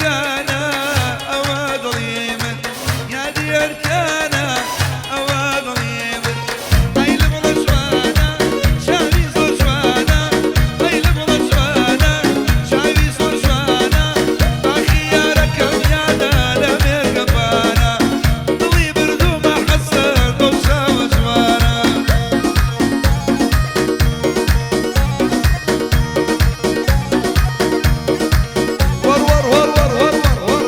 ئەرکانە، ئەوە دڵی من یادی ئەرکانە، ئەوە دڵی من. ئەی لە گوڵە جوانە، چاوی زۆر جوانە، ئەی لە گوڵە جوانە، چاوی زۆر جوانە، باخی یارەکەم یادە لە مێرگەپانە، دڵی بردوومە حەسەن بەو چاوە جوانە. وەر وەر وەر وەر وەر وەر وەر.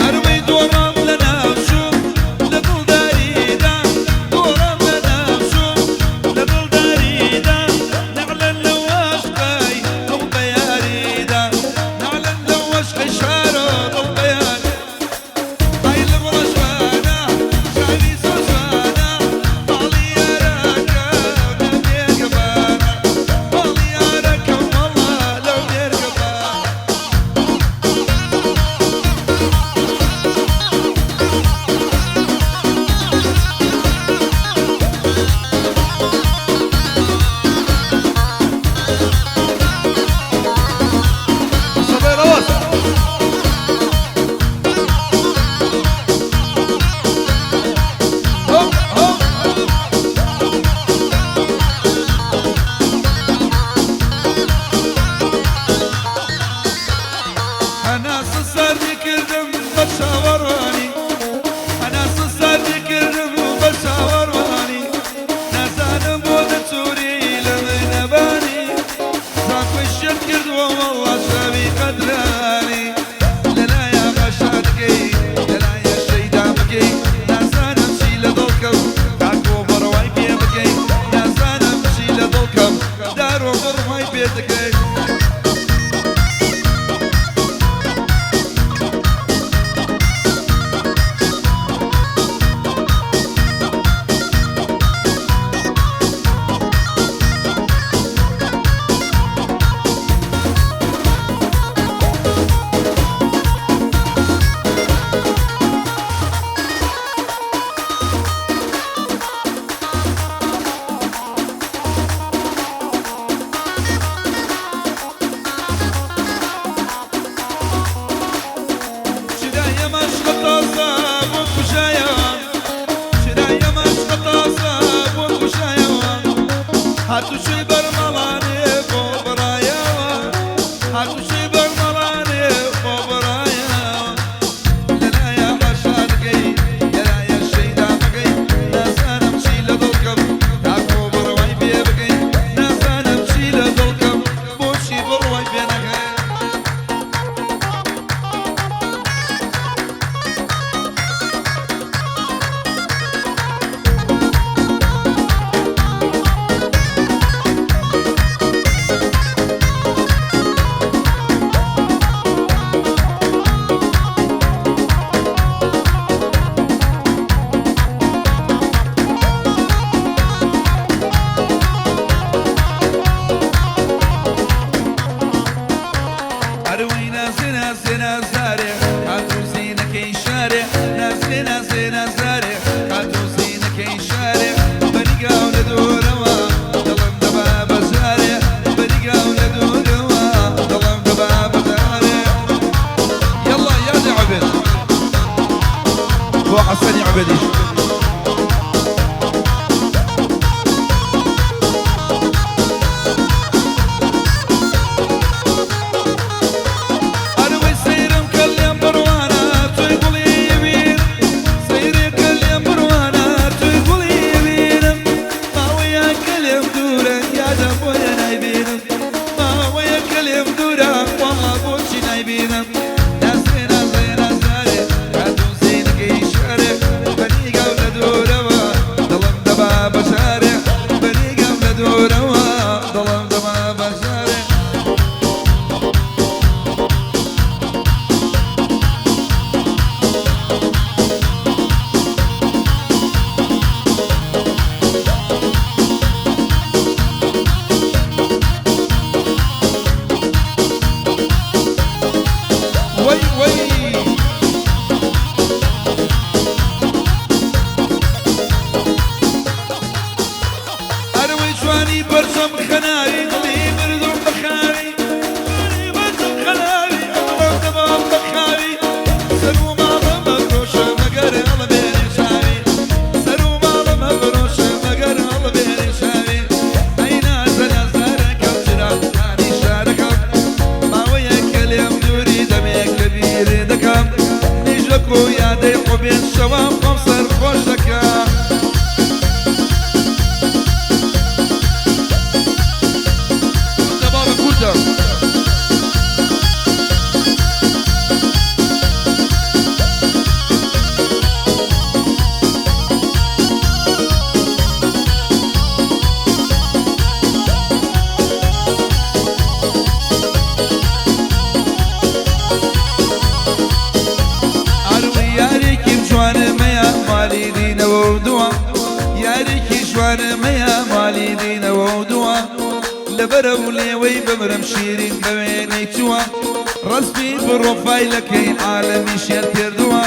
ئەروەی دۆڕام لە ناوچووم لە دڵداریدا، دۆڕام لە ناوچووم لە دڵداریدا، نەعلەن لەو عەشقەی ئەو بەیاریدا، نەعلەن لەو عەشقەی شارۆ دڵ بەیاری. ئای لە گوڵە جوانە، چاوی زۆر جوانە، ماڵی یارەکەم لە مێرگەبانە، ماڵی یارەکەم وەڵا لەو مێرگەبانە. سەبێ ڕەوەز. هەپ هەپ. هەناسە ساردی کردم بە چاوەڕوانی، هەناسە ساردی کردم بە چاوەڕوانی، نازانم بۆ دەچووری لە منەبانی، زانکۆی شێت کردووە وەڵا چاوی قەدرانی، لەلایە قەشانکەی لەلایە شەیدا بکەی، نازانم چی لە دڵکەم تاکۆ بڕوای پێ بکەی، نازانم چی لە دڵکەم دارۆ بڕوای پێ دەکەی. چرایە مەشقە تازە بۆ کوژایەوە، چرایە مەشقە تازە بۆ کوژایەوە، هاتوچۆی بەرمەڵانێ بۆ بڕایەوە، هاتوچۆی بەرمەڵانێ بۆ بڕایەوە، لەلایە حەشادگەی لەلایە شەیدا بگەی، نازانم چی لە دڵکەم تاکۆ بڕوای پێ بگەی، نازانم چی لە دڵکەم بۆچی بڕوای پێ نەکەی. ئەروەی نازێ نازێ نازارێ، هاتوو زینەکەی شارێ، نازێ نازێ نازارێ، هاتوو زینەکەی شارێ، بەریگاو لە دوورەوە دڵم دەبا بەجارێ، بەریگاو لە دوورەوە دڵم دەبا بەجارێ. یەڵا یادی عوبێد بۆ حەسەنی عوبێدیش. ئەروەی سەیرم کە لێم بڕوانە تۆی گوڵی بینم، سەیرێ کە لێم بڕوانە تۆی گوڵی بینم، ماوەیە کە لێم دوورە یادە بۆیە نایبینم، ماوەیە کە لێم دوورە وەڵا بۆچی نایبینم. نازێ نازێ نازارێ، هاتوو زینەکەی شارێ، بەنیگاو لە دوورەوە دڵم دەبا بەجارێ، بەنیگاو لە دوورەوە دڵم دەبا بەجارێ. وەی وەی. ئەروەی جوانی بەرزەم خەن یارێکی جوانم هەیە ماڵی دینەوە و دووە لەبەرە و لێوەی بمرم شیرین بەوێنەی چووە ڕەسمی پڕۆفایلەکەی عالەمی شێت کردووە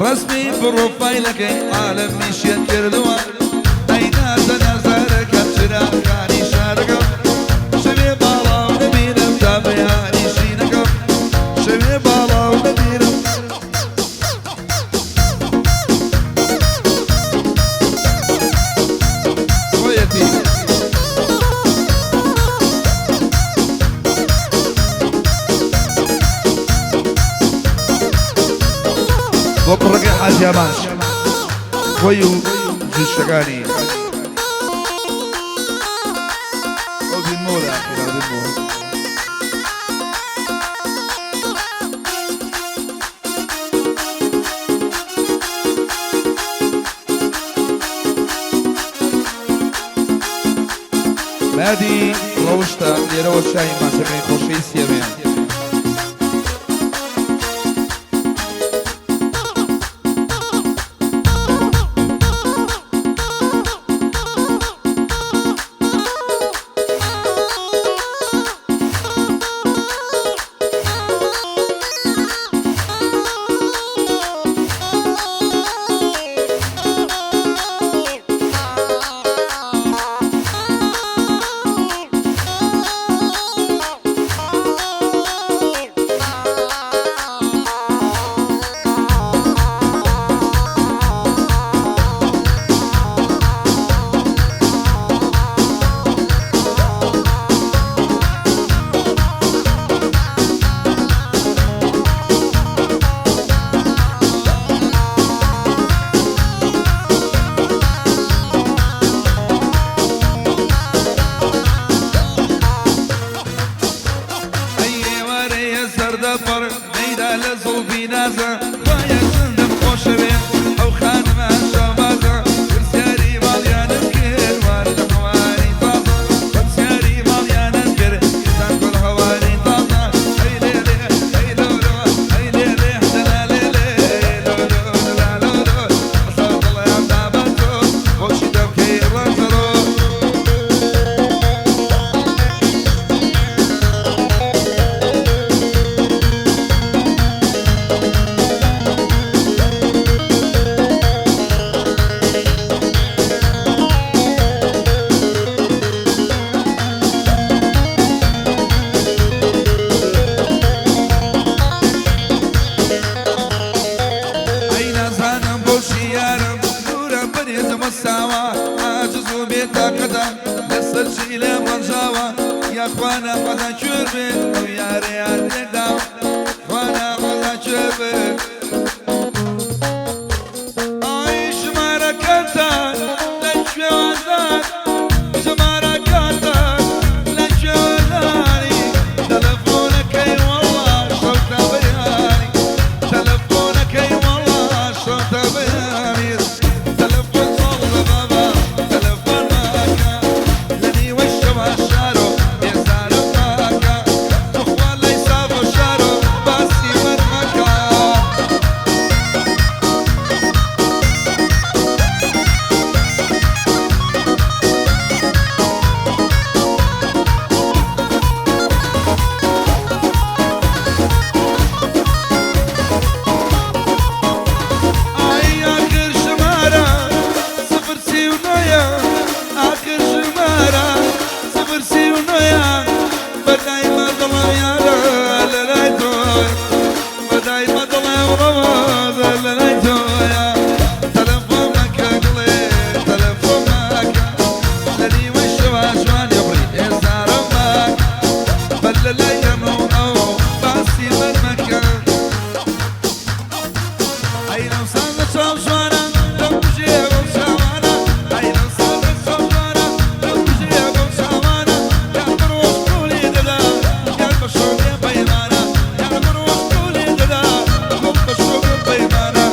ڕەسمی پڕۆفایلەکەی عالەمی شێت کردووە ئەی نازە نازارەکەم چراخانی شارەکەم شەوێ باڵاو نەبینم تا بەیانی شینەکەم شەوێ باڵاو نەبینم خۆیەتی. بۆ کوڕەکەی حاجی ئامانج خۆی و جوشەکانی ئەو بینمەوە لە ئاخیرا بینمەوە. مادی ڕەوشتە لێرەوە چای ماچەکەی خۆشەویستی ئەمەیان. ئەی ئێوارەیە سەردەپەڕ مەیدا لە زوڵفی نازە خوایە چەندم خۆشەوێ ئەو خانمە شەوبازە پرسیاری ماڵیانم کرد وار لە هەواری تازە پرسیاری ماڵیانم کرد زانکۆ لە هەواری تازە ئەی لێلێ ئەی لۆلۆ ئەی لێلێ دەلا لێلێ لۆلۆ دەلا لۆلۆ بەسەر دڵیان دابە تۆ خۆشی دەبکەی ڕەنجەڕۆ. ئەی نازانم بۆچی یارم دوورە پەرێزم وەستاوە عاجز و بێتاقەتە لەسەر چی لێم ڕەنجاوە یاخوانا حەزا کوێر بێ ئەو یارەیان لێداوە خوانا حەزا کوێر بێ. ئای ژمارەکانتان لەکوێ وازان ژمارەکانتان لەکوێ وازانی تەلەفۆنەکەی وەڵا شەو تا بەیانی تەلەفۆنەکەی وەڵا شەو تا بەیانی تەلەفۆن چۆڵ بە بابا تەلەفۆن ماکە لە نیوەی شەوا شارۆ بێزارم ماکە توخوا لای ساغۆ شارۆ باسی من مەکە. ئای ئاخر ژمارە 039ە ئاخر ژمارە 039ە بەدای مەدڵم یارە لەلای تۆیە بەدای مەدڵم ڕەوازە لەلای تۆیە تەلەفۆن مەکە گوڵێ تەلەفۆن مەکە لە نیوەی شەوا جوانی بڕی ئێزارم مەکە بەر لەلای ئەمە و ئەو باسی من مەکە. ئەی لەوسان لە چاو جوانە دەمکوژێ بەو چاوانە ئەی لەوسان لە چاو جوانە دەمکوژێ بەو چاوانە یان بڕۆژ قولی دەدا یان بە شەو بێ پەیمانە یان بڕۆژ قولی دەدا گوڵ بە شەو بێ پەیمانە.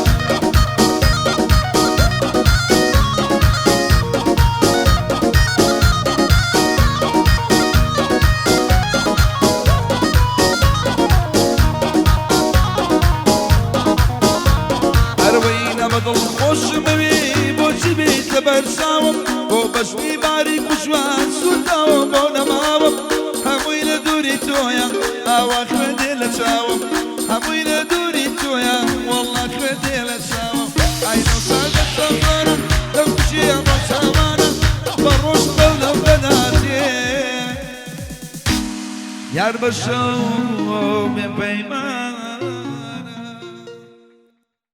ئەروەی نەبەدڵ خۆشمەوێ بۆچی بێت لە لەبەر چاوم بۆ بەژنی باریک و جوان سووتاوە بۆ نەماوم هەمووی لە دووری تۆیە ئاوا خوێن دێ لە چاوم هەمووی لە دووری تۆیە وەڵڵا خوێن دێ لە چاوم ئای لەو سادە چاوانە لەو کوشیە بەو چاوانە بە ڕۆژ بەو لەو بەناتێ یار بە شەو بێ پەیمان.